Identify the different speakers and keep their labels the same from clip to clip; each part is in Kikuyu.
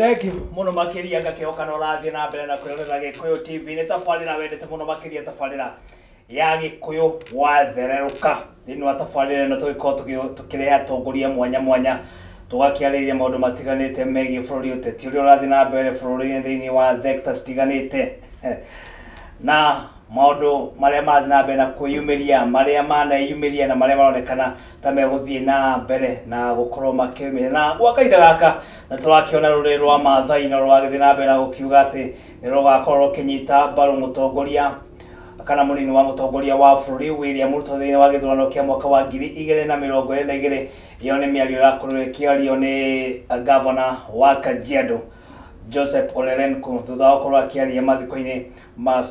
Speaker 1: Thank you muno makiria ngakĩhoka no ũrathiĩ na mbere na kwĩrorera Gĩkũyũ TV. Nĩ tabarĩra wendete mũno makĩria, tabarĩra ya Gĩkũyũ wathererũka. Thĩinĩ wa tabarĩra ĩno tũgĩkorwo tũkĩrehe atongoria mwanya mwanya, tũgakĩarĩrĩria maũndũ matiganĩte megiĩ bũrũri, ũteti ũrĩa ũrathiĩ na mbere bũrũri-inĩ thĩinĩ wa sector citiganĩte, na maũndũ marĩa marathiĩ na mbere na kwĩyumĩria, marĩa maneyumĩria na marĩa maronekana ta megũthiĩ na mbere na gũkorwo makĩyumĩria. Na gwa kahinda gaka na tũrakĩona rũrĩrĩ rwa Maathai na rũragĩthiĩ na mbere na gũkiuga atĩ nĩ rũgakorwo rũkĩnyita mbaru mũtongoria kana mũnini wa mũtongoria wa bũrũri William Ruto thĩinĩ wa gĩthurano kĩa mwaka wa 2022. Ĩyo nĩ mĩario ĩrakorirwo ĩkĩario nĩ gavana wa Kajiado Joseph Ole Lenku thutha wa gũkorwo akĩaria mathiko-inĩ ma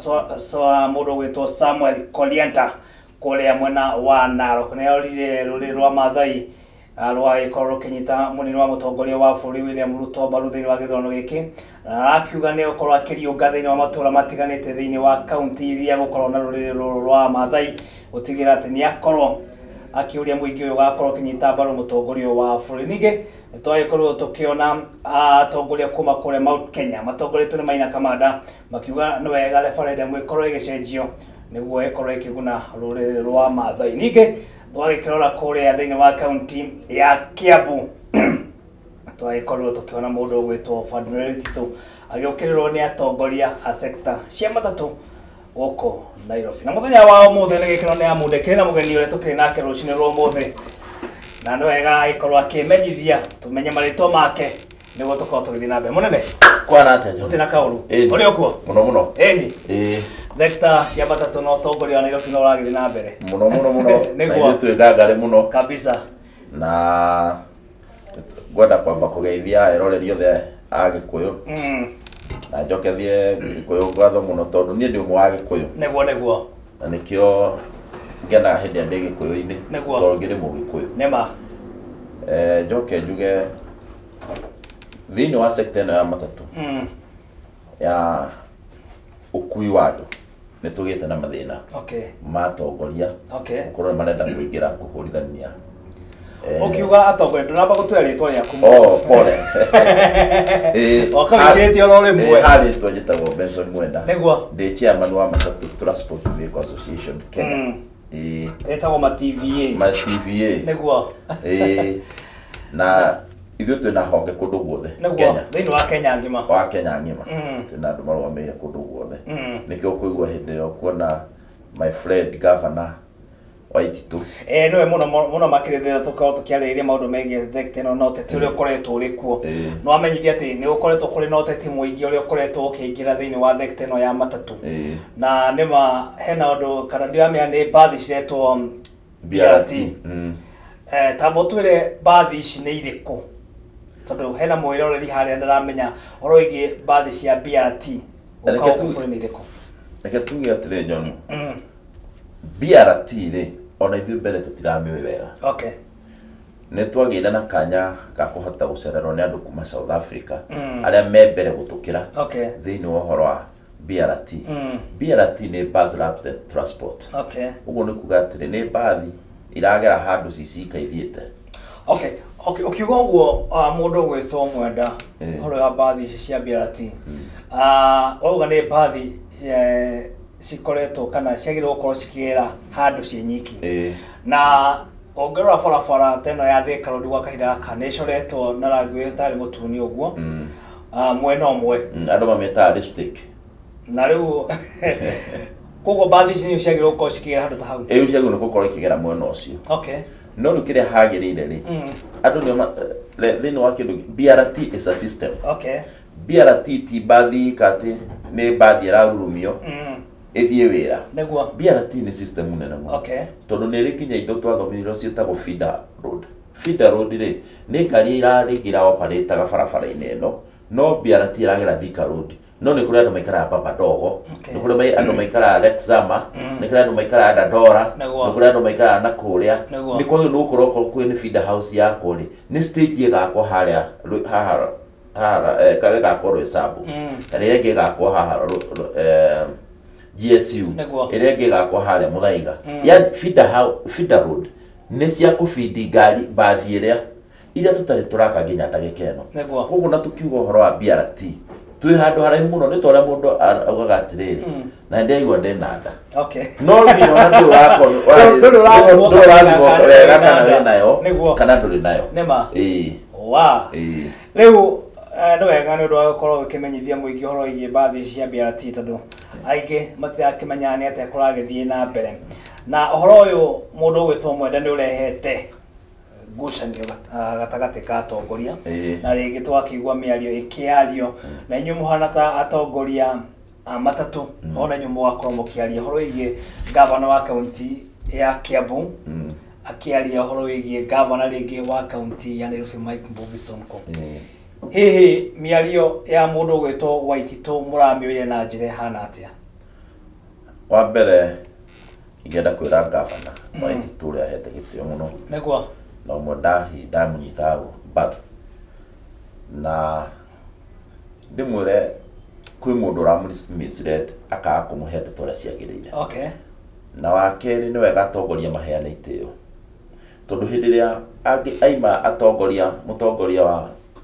Speaker 1: mũndũ ũgwĩtwo Samuel Kolienta kũrĩa mwena wa Narok. Nĩ orire rũrĩrĩ rwa Maathai rũgagĩkorwo rũkĩnyita mũnini wa mũtongoria wa bũrũri William Ruto mbaru thĩinĩ wa gĩthurano gĩkĩ, na akiuga nĩ gũkorwo akĩriũnga thĩinĩ wa matũra matiganĩte thĩinĩ wa kaunti iria gũkorwo na rũrĩrĩ rũrũ rwa Maathai gũtigĩrĩra atĩ nĩ akorwo akĩũria mũingĩ ũyũ ũgakorwo ũkĩnyita mbaru mũtongoria wa bũrũri. Ningĩ nĩ twagĩkorirwo tũkĩona atongoria kuma kũrĩa Mount Kenya matongoretio nĩ Maina Kamanda makiuga nĩ wega referendum ĩkorwo ĩgĩcenjio nĩguo ĩkorwo ĩkĩguna rũrĩrĩ rwa Maathai. Ningĩ twagĩkĩrora kũrĩa thĩinĩ wa kaunti ya Kiambu, twagĩkorirwo tũkĩona mũndũ ũgwĩtwo Ferdinand Tito agĩũkĩrĩrwo nĩ atongoria a sector cia matatũ gũkũ Nairobi. Na mũthenya wa ũmũthĩ nĩ gĩkeno nĩ amu ndĩkĩrĩ na mũgeni ũrĩa tũkĩrĩ nake rũcinĩ rwa ũmũthĩ, na nĩ wega agĩkorwo akĩmenyithia tũmenye marĩtwa make nĩguo tũkorwo tũgĩthiĩ na mbere. Mũnene,
Speaker 2: Kwana atĩa, John?
Speaker 1: Gũtirĩ na kaũru.
Speaker 2: Ĩni.
Speaker 1: Ũrĩ ũkuo?
Speaker 2: Mũno mũno.
Speaker 1: Ĩni.
Speaker 2: Ĩĩ.
Speaker 1: Thekta cia matatũ na ũtongoria wa Nairobi no ũragĩthiĩ na mbere.
Speaker 2: Mũno mũno mũno. Na
Speaker 1: Nĩguo.
Speaker 2: ithuĩ twĩ ngangarĩ mũno.
Speaker 1: Kabisa.
Speaker 2: Na ngwenda kwamba kũgeithia eroreri othe a Gĩkũyũ na njokethie Gĩkũyũ ngatho mũno tondũ niĩ ndĩ ũmwe wa Gĩkũyũ
Speaker 1: Nĩguo nĩguo.
Speaker 2: na nĩkĩo ngenaga hĩndĩ ĩrĩa ndĩ Gĩkũyũ-inĩ
Speaker 1: Nĩguo.
Speaker 2: tondũ ngĩrĩ Mũgĩkũyũ.
Speaker 1: Nĩma.
Speaker 2: Njoke njuge thĩinĩ wa sector ĩno ya matatũ ya ũkui wa andũ nĩ tũgĩte na mathĩna ma atongoria gũkorwo nĩ marenda kũingĩra kũhũrithania.
Speaker 1: Ũkiuga atongoria ndũnamba gũtwĩra rĩtwa rĩaku.
Speaker 2: Oh, pole.
Speaker 1: Oka wĩingĩrĩte oro rĩmwe.
Speaker 2: Harĩtwa njĩtagwo Benson Mwenda.
Speaker 1: Nĩguo.
Speaker 2: Ndĩ chairman wa Matatu Transport Vehicle Association Kenya.
Speaker 1: Ĩtagwo ma TVA.
Speaker 2: Ma TVA.
Speaker 1: Nĩguo.
Speaker 2: Na ithuĩ twĩna honge kũndũ guothe
Speaker 1: Nĩguo.
Speaker 2: Kenya.
Speaker 1: Thĩinĩ wa Kenya ng'ima.
Speaker 2: Wa Kenya ng'ima. Twĩna andũ marũgamĩrĩire kũndũ guothe. Nĩkĩo ũkũigua hĩndĩ ĩrĩa ũkuona my friend governor Waititu.
Speaker 1: Nĩwe mũno mũno makĩria rĩrĩa tũkorwo tũkĩarĩrĩria maũndũ megiĩ thekta ĩno na ũteti ũrĩa ũkoretwo ũrĩ kuo. Nĩ wamenyithia atĩ nĩ gũkoretwo kũrĩ na ũteti mũingĩ ũrĩa ũkoretwo ũkĩingĩra thĩinĩ wa thekta ĩno ya matatũ. Na nĩma hena ũndũ kana ndiramenya nĩ mbathi ciretwo BRT. Tamba ũtwĩre mbathi ici nĩ irĩkũ, tondũ hena mwĩroreri harĩa ndaramenya ũhoro wĩgiĩ mbathi cia BRT
Speaker 2: Reke
Speaker 1: gũka gũkũ bũrũri nĩ irĩkũ.
Speaker 2: Reke tuge atĩrĩ, John. BRT rĩ, ona ithuĩ mbere tũtiramĩũĩ wega. Nĩ twagĩire na kanya ga kũhota gũcererwo nĩ andũ kuma South Africa arĩa me mbere gũtũkĩra thĩinĩ wa ũhoro wa BRT. BRT nĩ Bus Rapid Transport. Ũguo nĩ kuga atĩrĩ, nĩ mbathi iragera handũ cicika ithiĩte.
Speaker 1: Okay, ũkiuga ũguo mũndũ ũgwĩtwo Mwenda, ũhoro wa mbathi ici cia BRT, wauga nĩ mbathi cikoretwo kana ciagĩrĩirwo gũkorwo cikĩgera handũ ciĩ nyiki. Na ũngĩrora barabara ta ĩno ya Thika Road gwa kahinda gaka nĩ ĩcoretwo na rangi ũrĩa ũtarĩ mũtune ũguo, mwena ũmwe.
Speaker 2: Andũ mamĩtaga lipstick.
Speaker 1: Na rĩu koguo mbathi ici nĩcio ciagĩrĩirwo gũkorwo cikĩgera handũ ta hau.
Speaker 2: Ĩyo ciagĩrĩirwo nĩ gũkorwo ikĩgera mwena ũcio. No rĩu kĩrĩa hagĩrĩire rĩ, andũ nĩo thĩinĩ wa kĩndũ BRT is a system. BRT ti mbathi atĩ nĩ mbathi ĩrarurumio ĩthiĩ wĩra.
Speaker 1: Nĩguo.
Speaker 2: BRT nĩ system nene mũno. Tondũ nĩ ĩrĩ nginya indo twathomithirio ciĩtagwo feeder road. Feeder road rĩ, nĩ ngari ĩrarĩngĩ ĩraoperĩtaga barabara-inĩ ĩno, no BRT ĩragera Thika Road. No nĩ kũrĩ andũ maikaraga Baba Dogo, nĩ kũrĩ andũ maikaraga Lexama, nĩ kũrĩ andũ maikaraga Dandora, nĩ kũrĩ andũ maikaraga na kũrĩa. Nĩ kwagĩrĩirwo nĩ gũkorwo okorwo kwĩ nĩ feeder house yakwo rĩ, nĩ stage ĩgakwo harĩa haha haha ĩgakwo Roysambu. Kana ĩrĩa ĩngĩ ĩgakwo haha GSU. Ĩrĩa ĩngĩ ĩgakwo harĩa Muthaiga. Ya feeder house, feeder road nĩ cia kũbindi ngari mbathi ĩrĩa Iria tũtarĩ tũraka nginya ndagĩka ĩno. Koguo na tũkiuga ũhoro wa BRT twĩ handũ haraihu mũno nĩ ta ũrĩa mũndũ augaga atĩrĩrĩ na ndĩraigua ndĩna nda. No nginya ona ndũrathimwo wega kana wĩ nayo kana ndũrĩ nayo.
Speaker 1: Nĩma. Wa. Rĩu nĩ wega nĩ ũndũ wa gũkorwo ũkĩmenyithia mũingĩ ũhoro wĩgiĩ mbathi cia BRT tondũ aingĩ matirakĩmenya nĩ atĩa kũragĩthiĩ na mbere. Na ũhoro ũyũ mũndũ ũgwĩtwo Mwenda nĩ ũrehete ngucanio gatagatĩ ka atongoria na rĩngĩ twakĩigua mĩario ĩkĩario na inyuĩ mũhana ta atongoria a matatũ ona inyuĩ mũgakorwo mũkĩaria ũhoro wĩgiĩ gavana wa kaunti ya Kiambu akĩaria ũhoro wĩgiĩ gavana rĩngĩ wa kaunti ya Nairobi Mike Mbuvi Sonko. Hihi mĩario ya mũndũ ũgwĩtwo Waititũ mũramĩoire na njĩra ĩhana atĩa?
Speaker 2: Wa mbere ingĩenda kwĩra gavana Waititũ ũrĩa ahete gĩtĩo mũno.
Speaker 1: Nĩguo.
Speaker 2: Na ũmwe ndamũnyitaga mbaru na ndĩmwĩre kwĩ mũndũ ũramũ mislead akaga kũmũhe ndeto ũrĩa ciagĩrĩire. Na wa kerĩ nĩ wega atongoria maheane itĩo tondũ hĩndĩ ĩrĩa aima atongoria mũtongoria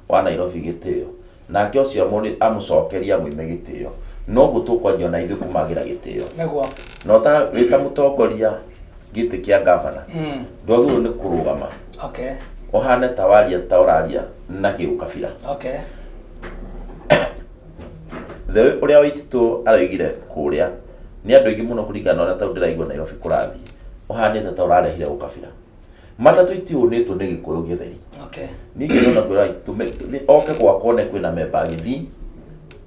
Speaker 2: wa Nairobi gĩtĩo nake ũcio amũcokeria amũime gĩtĩo noguo tũkwanjia na ithuĩ kũmagĩra gĩtĩo.
Speaker 1: Nĩguo.
Speaker 2: Na wĩ ta mũtongoria gĩtĩ kĩa gavana ndwagĩrĩirwo nĩ kũrũgama ũhane ta waria ta ũraria na gĩũkabira. The ũrĩa Waititũ aroigire kũrĩa nĩ andũ aingĩ mũno kũringana na ũrĩa tondũ ndĩraigua Nairobi kũrathiĩ ũhanĩte ta ũrarehire ũkabira. Matatũ itiũnĩtwo nĩ Gĩkũyũ gĩtheri. Ningĩ ndona kwĩra oke gwakwa one kwĩna memba Gĩthii,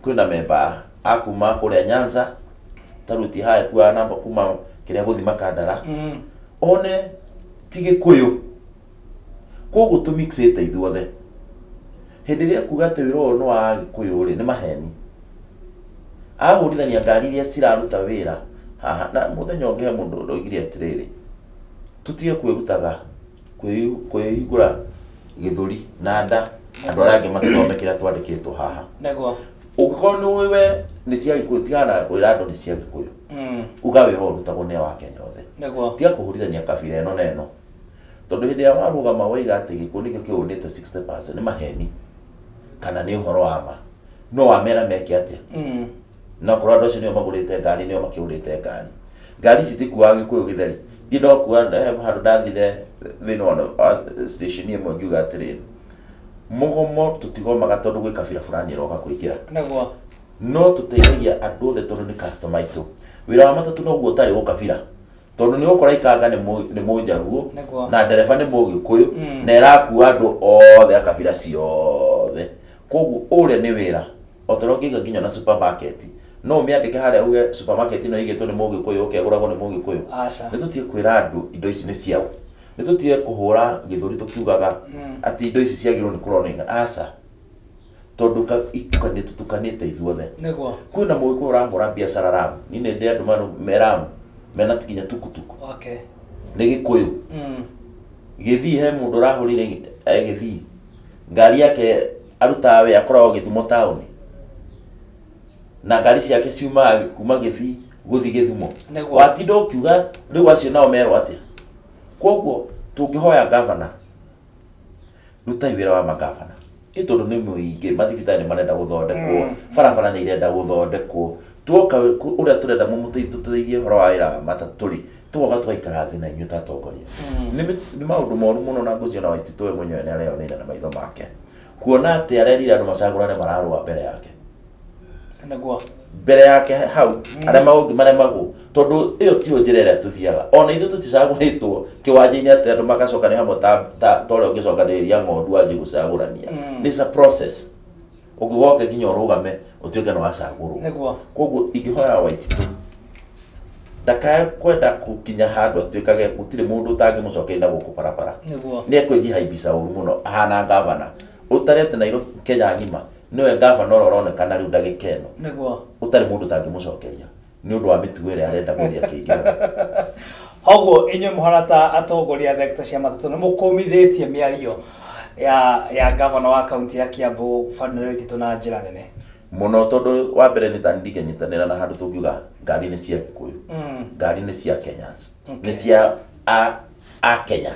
Speaker 2: kwĩna memba a kuma kũrĩa Nyanza, ta rĩu ti haya kuoya namba kuma kĩrĩa gũthiĩ Makandara. One ti Gĩkũyũ. Koguo tũmixĩte ithuothe. Hĩndĩ ĩrĩa kuga atĩ wĩra ũyũ nĩ wa Gĩkũyũ rĩ, nĩ maheni. Ahũrithania ngari iria ciraruta wĩra haha na mũthenya ũngĩ he mũndũ ũroigire atĩrĩrĩ tũtige kwĩrutaga kwĩhingũra gĩthũri na nda andũ arĩa angĩ matithome kĩrĩa twandĩkĩtwo haha.
Speaker 1: Nĩguo.
Speaker 2: Ũngĩkorwo nĩ ũĩ we nĩ cia Gĩkũyũ tigana na kwĩra andũ nĩ cia Gĩkũyũ. Uga wĩra ũyũ ũrutagwo nĩ wa Kenya othe.
Speaker 1: Nĩguo.
Speaker 2: Tiga kũhũrithania kabira ĩno na ĩno. Tondũ hĩndĩ ĩrĩa warũgama waiga atĩ Gĩkũyũ nĩkĩo kĩũnĩte 60% nĩ maheni kana nĩ ũhoro wa ma. No wamera meke atĩa? Na okorwo andũ acio nĩo magũrĩte ngari nĩo makĩgũrĩte ngari. Ngari ici itikuaga Gĩkũyũ gĩtheri. Niĩ ndokua handũ ndathire thĩinĩ wa station ĩmwe ngiuga atĩrĩrĩ mũgomo tũtigomaga tondũ gwĩ kabira fulani ĩroka kũingĩra.
Speaker 1: Nĩguo.
Speaker 2: No tũteithagia andũ othe tondũ nĩ customer aitũ. Wĩra wa matatũ noguo ũtarĩ ũkabira. Tondũ nĩ ũgũkora ikanga nĩ mũnjaruo na ndereba nĩ mũgĩkũyũ na ĩrakua andũ othe a kabira ciothe. Koguo ũrĩa nĩ wĩra o ta ũrĩa ũngĩiga nginya na supermarket no ũmĩandĩke harĩa uge supermarket ĩno ĩigĩtwo nĩ mũgĩkũyũ ũkegũragwo nĩ mũgĩkũyũ. Nĩ tũtige kwĩra andũ indo ici nĩ ciao. Nĩ tũtige kũhũra gĩthũri tũkiugaga atĩ indo ici ciagĩrĩirwo nĩ kũrorwo nĩ aca. Tondũ tũtukanĩte ithuothe.
Speaker 1: Nĩguo.
Speaker 2: Kwĩna mũgĩkũyũ ũrahũra biacara Ramu. Niĩ nĩ ndĩ andũ me Ramu mena nginya tukutuku. Nĩ Gĩkũyũ. Gĩthii he mũndũ ũrahũrire Gĩthii. Ngari yake arutaga wĩra akoragwo Gĩthumo taũni. Na ngari ciake ciumaga kuma Gĩthii gũthiĩ Gĩthumo. Watinda ũkiuga rĩu acio nao merwo atĩa? Koguo tũngĩhoya gavana rutai wĩra wa magavana. Nĩ tondũ nĩ mũingĩ mathibitarĩ nĩ marenda gũthondekwo, barabara nĩ irenda gũthondekwo. Tuoka ũrĩa tũrenda tũteithie ũhoro wa wĩra wa matatũ rĩ, tũgoka tũgaikara thĩ na inyuĩ ta atongoria. Nĩ maũndũ moru mũno na ngũciona Waititũ we mwenyewe nĩ areyoneire na maitho make. Kuona atĩ arerire andũ macagũrane mararũa mbere yake.
Speaker 1: Nĩguo.
Speaker 2: Mbere yake hau arĩa maũngĩ maremagwo tondũ ĩyo tiyo njĩra ĩrĩa tũthiaga. Ona ithuĩ tũticagũrĩtwo kĩwanja-inĩ atĩ andũ magacokania hamwe ta ũrĩa ũngĩcokanĩrĩria ng'ondu wanjie gũcagũrania. It's a process. Ũngĩgoka nginya ũrũgame ũtuĩke nĩ wacagũrwo.
Speaker 1: Nĩguo.
Speaker 2: Koguo ingĩhoya Waititũ ndakae kwenda gũkinya handũ atuĩkage gũtirĩ mũndũ ũtangĩmũcokeria na gũkũ barabara.
Speaker 1: Nĩguo.
Speaker 2: Nĩ ekwenjiha mbica ũru mũno ahana gavana. Ũtarete Nairobi Kenya ng'ima nĩwe gavana ũrĩa ũronekana rĩu ndagĩka ĩno.
Speaker 1: Nĩguo.
Speaker 2: Ũtarĩ mũndũ ũtangĩmũcokeria nĩ ũndũ wa mĩtugo ĩrĩa arenda gũthiĩ akĩingĩraga.
Speaker 1: Koguo inyuĩ mũhana ta atongoria a thekta cia matatũ nĩ mũkũmithĩtie mĩario ya gavana wa kaunti ya Kiambu Ferdinand Waititũ na njĩra nene
Speaker 2: mũno tondũ wa mbere nĩ ta ndingĩnyitanĩra na handũ tũngiuga ngari nĩ cia Gĩkũyũ. Ngari nĩ cia Kenyans. Nĩ cia a Kenya.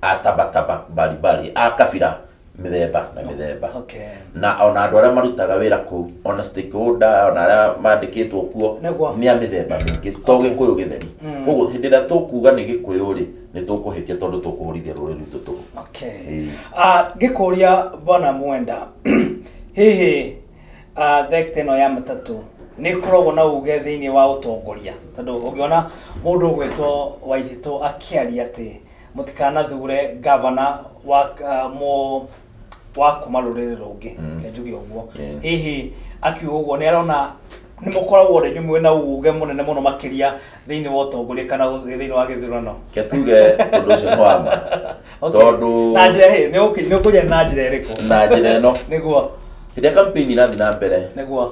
Speaker 2: a tabataba mbalimbali, a kabira mĩthemba na mĩthemba.
Speaker 1: Okay.
Speaker 2: Na ona andũ arĩa marutaga wĩra kũu, ona stakeholder, ona arĩa mandĩkĩtwo kuo
Speaker 1: Nĩguo.
Speaker 2: nĩ a mĩthemba mĩingĩ, to Gĩkũyũ gĩtheri. Koguo hĩndĩ ĩrĩa tũkuga nĩ Gĩkũyũ rĩ, nĩ tũkũhĩtia tondũ tũkũhũrithia rũrĩrĩ rwitũ tũhũ.
Speaker 1: Okay.
Speaker 2: Ĩĩ.
Speaker 1: Ngĩkũria bwana Mwenda, hihi thekta ĩno ya matatũ nĩ ĩkoragwo na uge thĩinĩ wa ũtongoria? Tondũ ũngĩona mũndũ ũgwĩtwo Waititũ akĩaria atĩ mũtikanathure gavana wa wa kuma rũrĩrĩ rũngĩ, reke njuge ũguo. Hihi akiuga ũguo nĩ arona nĩ mũkoragwo rĩngĩ mwĩna uge mũnene mũno makĩria thĩinĩ wa ũtongoria kana thĩinĩ wa gĩthurano?
Speaker 2: Ke tuge ũndũ ũcio nĩ wa ma.
Speaker 1: Okay.
Speaker 2: Tondũ
Speaker 1: na njĩra hĩ nĩ ũkũnjĩra na njĩra ĩrĩkũ?
Speaker 2: Na njĩra ĩno.
Speaker 1: Nĩguo.
Speaker 2: Hĩndĩ ĩrĩa campaign irathiĩ na mbere,
Speaker 1: Nĩguo.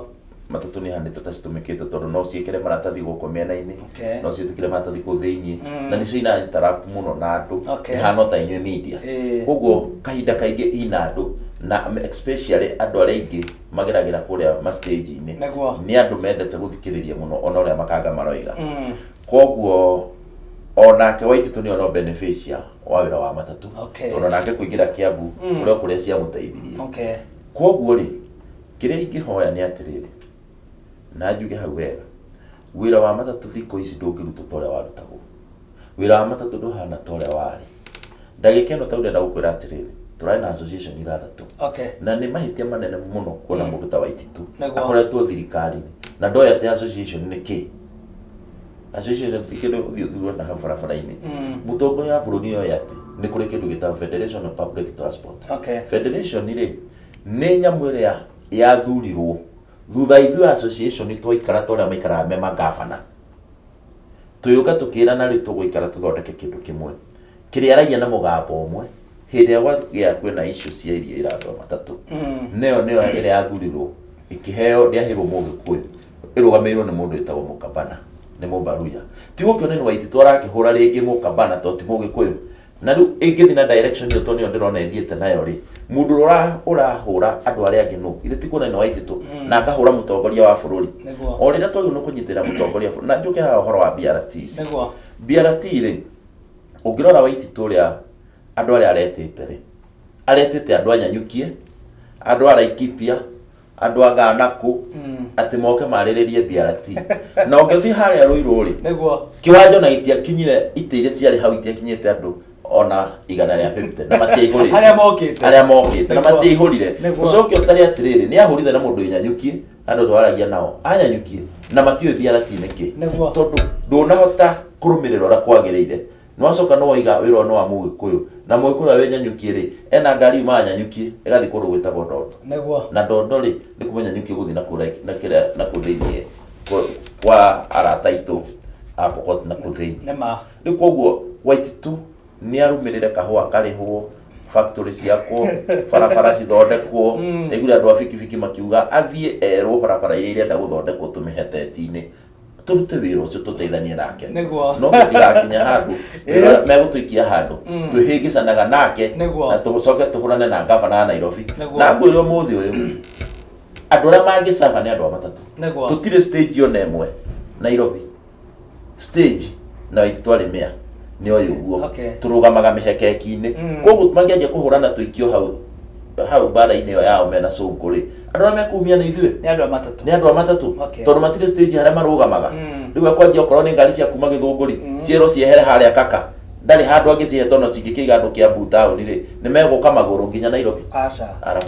Speaker 2: matatũ nĩ ihanĩte ta citũmĩkĩte tondũ no ciĩkĩre maratathi gũkũ mĩena-inĩ,
Speaker 1: Okay.
Speaker 2: no ciĩtĩkĩre maratathi kũu thĩinĩ,
Speaker 1: Mm.
Speaker 2: na nĩcio ina interact mũno na andũ.
Speaker 1: Okay.
Speaker 2: Ihana ta inyuĩ media.
Speaker 1: Ĩĩ.
Speaker 2: Koguo kahinda kaingĩ ina andũ, na especially andũ arĩa aingĩ mageragĩra kũrĩa ma stage-inĩ.
Speaker 1: Nĩguo.
Speaker 2: Nĩ andũ mendete gũthikĩrĩria mũno ona ũrĩa makanga maroiga.
Speaker 1: Mm.
Speaker 2: Koguo onake Waititũ nĩ ono beneficiary wa wĩra wa matatũ.
Speaker 1: Okay.
Speaker 2: Tondũ nake kũingĩra Kiambu,
Speaker 1: Mm.
Speaker 2: kũrĩa kũrĩa ciamũteithirie.
Speaker 1: Okay.
Speaker 2: Koguo rĩ, kĩrĩa ingĩhoya nĩ atĩrĩrĩ, na njuge hau wega, wĩra wa matatũ thikũ ici ndũngĩrutwo ta ũrĩa warutagwo. Wĩra wa matatũ ndũhana ta ũrĩa warĩ. Ndagĩka ĩno ta ndĩrenda gũkwĩra atĩrĩrĩ, tũrarĩ na association ithathatũ.
Speaker 1: Okay.
Speaker 2: Na nĩ mahĩtia manene mũno kuona mũndũ ta Waititũ
Speaker 1: Nĩguo.
Speaker 2: akoretwo thirikari-inĩ na ndoĩ atĩ association nĩ kĩ. Association ti kĩndũ ũthiĩ ũthurwo na hau barabara-inĩ.
Speaker 1: Mm.
Speaker 2: Mũtongoria wa bũrũri oĩ atĩ nĩ kũrĩ kĩndũ gĩtagwo Federation of Public Transport.
Speaker 1: Okay.
Speaker 2: Federation rĩ, nĩ nyamũ ĩrĩa yathurirwo thutha ithuĩ association twaikara ta ũrĩa maikaraga me magavana. Tũgĩũka tũkĩrana rĩu tũgũikara tũthondeke kĩndũ kĩmwe kĩrĩa aragia na mũgambo ũmwe hĩndĩ ĩrĩa gwagĩa kwĩna issue cia irio iratwa matatũ.
Speaker 1: Mm.
Speaker 2: Nĩyo nĩyo ĩrĩa yathurirwo ĩkĩheo, ndĩaheirwo Mũgĩkũyũ, ĩrũgamĩrĩirwo nĩ mũndũ wĩtagwo Mũkabana, nĩ Mũbaruya. Ti gũkĩona nĩ Waititũ arakĩhũra rĩngĩ Mũkabana tondũ ti Mũgĩkũyũ. Na rĩu ĩngĩthiĩ na direction ĩyo tondũ nĩyo ndĩrona ĩthiĩte nayo rĩ, mũndũ ũrĩa ũrahũra andũ arĩa angĩ nũ? Ithe ti kuona nĩ Waititũ na akahũra mũtongoria wa bũrũri.
Speaker 1: Nĩguo.
Speaker 2: O rĩrĩa twagĩrĩirwo nĩ kũnyitĩrĩra mũtongoria wa bũrũri. Na njũke haha ũhoro wa BRT ici.
Speaker 1: Nĩguo.
Speaker 2: BRT rĩ, ũngĩrora Waititũ ũrĩa andũ arĩa aretĩte rĩ, aretĩte andũ a Nyanyukie, andũ a Laikipia, andũ a Ganakũ,
Speaker 1: Mm.
Speaker 2: atĩ moke marĩrĩrie BRT. Na ũngĩthiĩ harĩa Ruiru rĩ,
Speaker 1: Nĩguo.
Speaker 2: kĩwanja ona gĩtiakinyire, itĩ iria ciarĩ hau itiakinyĩte andũ ona igana rĩa 50, na matiaihũrĩte.
Speaker 1: Arĩa mokĩte.
Speaker 2: Arĩa mokĩte, na
Speaker 1: Nĩguo.
Speaker 2: matiaihũrire.
Speaker 1: Nĩguo.
Speaker 2: Ũcoke ũtare atĩrĩrĩ, nĩ ahũrire na mũndũ wĩ Nyanyukie, andũ twaragia nao, a Nyanyukie, na matiũĩ BRT nĩ kĩ.
Speaker 1: Nĩguo.
Speaker 2: Tondũ ndũnahota kũrũmĩrĩra ũrĩa kwagĩrĩire. Nĩwacoka nĩwoiga wĩra ũyũ nĩ wa Mũgĩkũyũ, na Mũgĩkũyũ ũrĩa wĩ Nyanyukie rĩ, ena ngari yumaga Nyanyukie ĩgathiĩ kũndũ gwĩtagwo Ndondo.
Speaker 1: Nĩguo.
Speaker 2: Na Ndondo rĩ, nĩ kuma Nyanyukie gũthiĩ na kũu na kĩrĩa, na kũu thĩiniĩ, kwa arata aitũ a Pokot na kũu thĩiniĩ.
Speaker 1: Nĩ ma.
Speaker 2: Rĩu koguo Waititũ nĩ arũmĩrĩre kahũa karĩhwo, factory ciakwo, barabara cithondekwo.
Speaker 1: Mm.
Speaker 2: Ndaiguire andũ a bikibiki makiuga athiĩ erwo barabara iria irenda gũthondekwo tũmĩhe teti-inĩ, tũrute wĩra ũcio tũteithanie nake.
Speaker 1: Nĩguo.
Speaker 2: No tũtigakinya handũ,
Speaker 1: Ĩĩ.
Speaker 2: wĩra megũtũikia handũ,
Speaker 1: Mm.
Speaker 2: twĩhĩngĩcanaga nake,
Speaker 1: Nĩguo.
Speaker 2: na tũcoke tũhũrane na gavana wa Nairobi.
Speaker 1: Nĩguo.
Speaker 2: Na ngwĩre ũmũthĩ ũyũ, andũ arĩa mangĩcaba nĩ andũ a matatũ.
Speaker 1: Nĩguo.
Speaker 2: Tũtirĩ stage ona ĩmwe Nairobi. Stage na Waititũ arĩ mĩa nĩ oĩ ũguo.
Speaker 1: Okay.
Speaker 2: Tũrũgamaga mĩhekeki-inĩ.
Speaker 1: Mm.
Speaker 2: Koguo mangĩanjia kũhũrana tũikio hau hau mbara-inĩ ĩyo yao mena cũngũ rĩ, andũ arĩa mekumia nĩ ithuĩ.
Speaker 1: Nĩ andũ a matatũ.
Speaker 2: Nĩ andũ a matatũ.
Speaker 1: Okay.
Speaker 2: Tondũ matirĩ stage harĩa marũgamaga.
Speaker 1: Mm.
Speaker 2: Rĩu ekwanjia okorwo nĩ ngari cia kuma Gĩthũngũri,
Speaker 1: Mm.
Speaker 2: cierwo ciehere harĩa Kaka. Ndarĩ handũ angĩcihe tondũ cingĩkĩiga andũ Kiambu taũni rĩ, nĩ megũka magũrũ nginya Nairobi.
Speaker 1: Aca.
Speaker 2: Ara.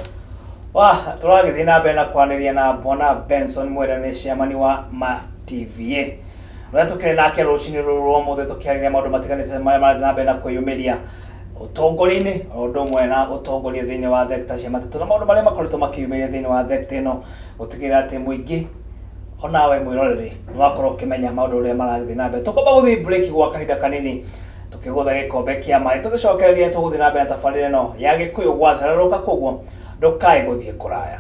Speaker 1: Wa, tũragĩthiĩ na mbere na kwaranĩria na Bwana Benson Mwenda, nĩ chairman wa ma TVA. Ũrĩa tũkĩrĩ nake rũcinĩ rũrũ rwa ũmũthĩ tũkĩarĩria maũndũ matiganĩte marĩa marathiĩ na mbere na kwĩyumĩria ũtongoria-inĩ o ũndũ ũmwe na ũtongoria thĩinĩ wa thekta cia matatũ na maũndũ marĩa makoretwo makĩyumĩria thĩinĩ wa thekta ĩno, gũtigĩrĩra atĩ mũingĩ onawe mwĩroreri nĩ wakorwo ũkĩmenya maũndũ ũrĩa marathiĩ na mbere. Tũkwamba gũthiĩ break gwa kahinda kanini tũkĩgũtha gĩkombe kĩa maĩ, tũgĩcokereria tũgũthiĩ na mbere na tabarĩra ĩno ya Gĩkũyũ gwathererũka, koguo ndũkae gũthiĩ kũraya.